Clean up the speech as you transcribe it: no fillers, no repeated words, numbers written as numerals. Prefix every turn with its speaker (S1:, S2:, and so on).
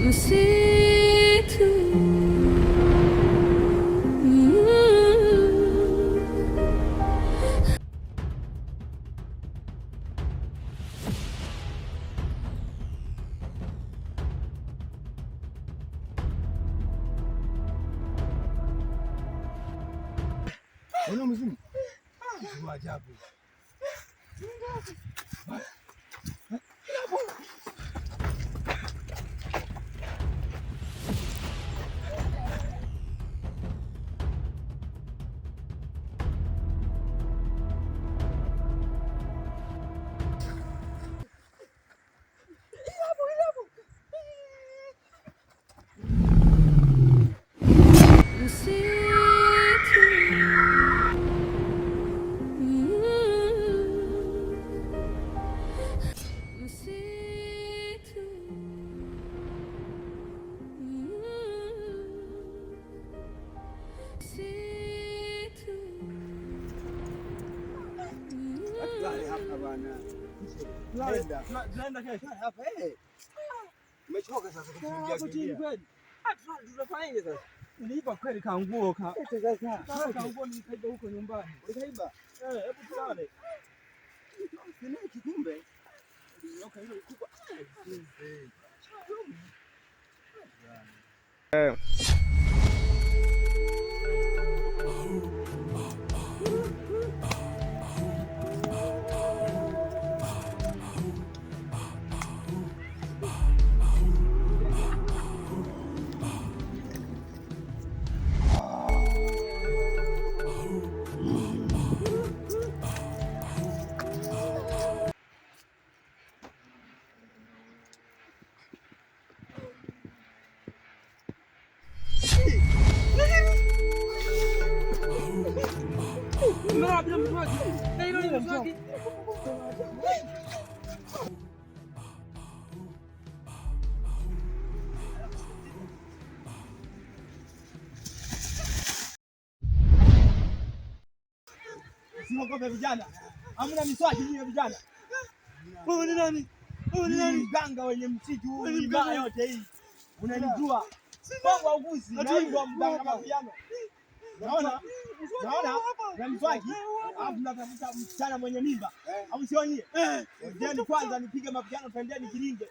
S1: Msitu.
S2: Mzimu ajabu.
S3: Tunaenda kesho.
S2: Hapa eh. Umechoka sasa kukimbia
S3: chini kweli. Tunafanyaje sasa? Niliiba kweli kanguo ka.
S2: Sasa
S3: kanguo nilikaiba huko nyumbani.
S2: Ulikaiba?
S3: Eh, hebu tulale.
S2: Sina kikumbe.
S3: Nyoka hilo kubwa.
S2: Eh.
S3: Msiogope vijana, hamna miswaki nyinyi vijana. Wewe ni nani? Wewe ni nani? Mganga wenye msitu huu, mganga yote hii. Unanijua. Bongo auguzi, na ndio mganga mapiano. Naona? Naona? Na mswaki, alafu mnatafuta msichana mwenye mimba. Au sio nyie? Endeni kwanza nipige mapiano, twendeni kilinge.